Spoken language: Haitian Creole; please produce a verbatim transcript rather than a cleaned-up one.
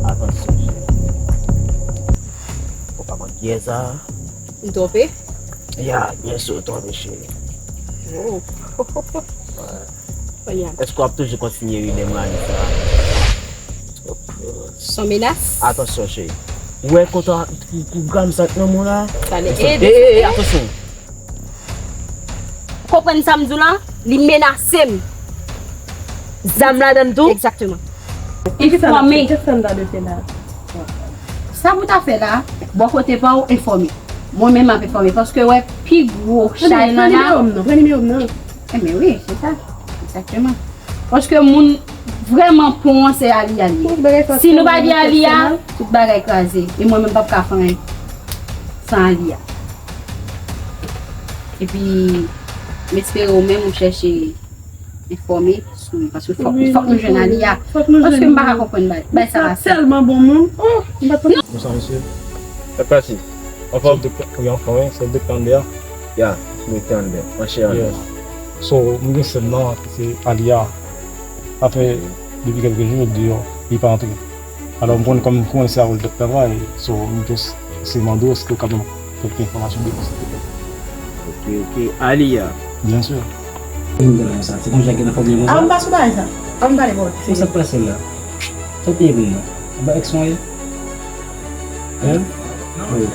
Atansyon, cheri. Ou pa konn kiyès sa? M twonpe? Ya, byen si w twonpe, cheri. Oh. Èske w ap toujou kontinye ride m rayi sa? Se yon menas. Atansyon, cheri. Ou wè kontan kou gram sa k nan men w la? Sa le ede. Ey, ey, ey, atansyon. Konprann sa m di w la? Li menase m. Zam ladan l tou? Egzakteman. Enfòme. Kisa n ta dwe fè la? Sa pou ta fè la, bò kote pa w enfòme. Mwen menm m ap enfòme paske wè pi gwo chay lan la. Pran nimewo m nan, pran nimewo m nan. Enben wi, se sa. Egzakteman. Paske moun vrèman pon an se Aliya li ye. Si nou pa gen Aliya, tout bagay kraze. E mwen menm m p ap ka fè anyen san Aliya. Epi, m espere ou menm ou chèche enfòme sou li, paske fòk, fòk nou jwenn Aliya. Paske m pa ka konprann bagay, bagay sa la. Tèlman bon moun. Oh, m pa t konn. Bonsoir, mesye. Sa k pase? Anfòm? Wi, anfòm, wi. Se doktè Ander. Ya, doktè Ander. Monchè Ander. So, m gen sè m nan, se Aliya. Sa fè depi kèlke jou l deyò, li pa antre. Alò, m konn, kòm m konnen se avè l t ap travay, so, m just se mande w èske w ka ban m kèk enfòmasyon de li, silvouplè. Ok, ok. Aliya. Byen si. Vin bèl konsa. Se konsa gen nan pwoblèm konsa? Ah, m pa sou bagay sa. An m pale bò. Sa k pase la? Sa w te ye vin la? Anba èks mwen ye? Hein? Wi.